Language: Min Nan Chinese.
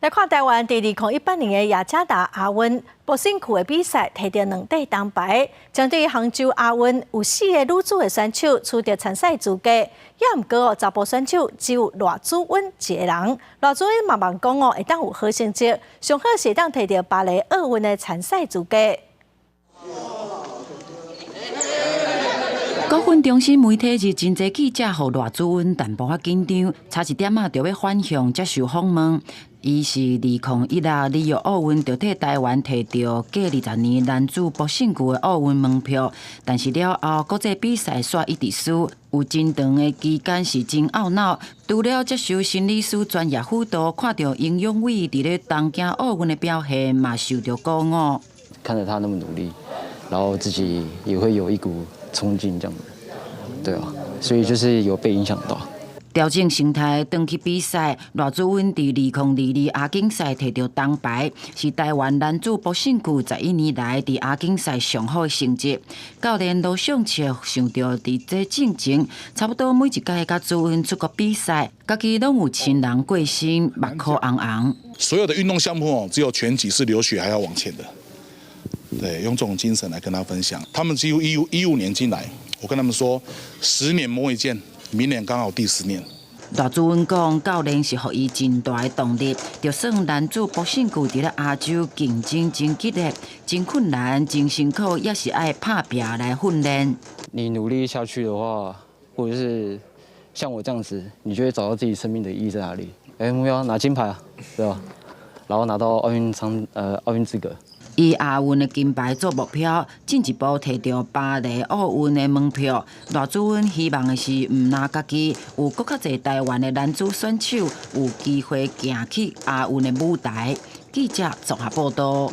來看台灣佇2018年的雅加達亞運搏繩球的比賽，提著兩塊銅牌。針對杭州亞運有四个女子的選手取得參賽資格，也毋過哦，查埔選手只有賴子溫一个人。賴子溫嘛望講哦，會當有好成績，上好是會當提著巴黎奧運的參賽資格。國訓中心媒體日真濟記者予賴子溫淡薄仔緊張，差一點仔就欲反向接受訪問。伊是2016里約奧運就替台灣提著過20年男子搏繩球的奧運門票，但是了後國際比賽煞一直輸，有真長的期間是真懊惱。除了接受心理師專業輔導，看著英勇偉佇咧東京奧運的表現，嘛受著鼓舞。看著他那麼努力，然後自己也會有一股衝勁，這樣子，對啊，所以就是有被影響到。調整心態，轉去比賽。賴子溫佇2022亞錦賽提著銅牌，是台灣男子搏繩球11年來佇亞錦賽上好的成績。教練羅尚卓想著佇這進前，差不多每一屆佮子溫出國比賽，家己攏有親人過身，目眶紅紅。所有的運動項目哦，只有拳擊是流血還要往前的。對，用這種精神來跟他分享。他們幾乎15、15年進來，我跟他們說，10年磨一劍。明年剛好第10年。賴子溫講，教練是予伊真大的動力。就算男子搏繩球佇咧亞洲競爭真激烈、真困難、真辛苦，也是愛拍拚來訓練。你努力下去的話，或者是像我這樣子，你就會找到自己生命的意義在哪裡。欸，目標拿金牌啊，對吧？然後拿到奧運艙，奧運資格。以亞運的金牌做目標，進一步提著巴黎奧運的門票。賴子溫希望的是，毋但家己有閣較濟台灣的男子選手有機會行去亞運的舞台。記者綜合報道。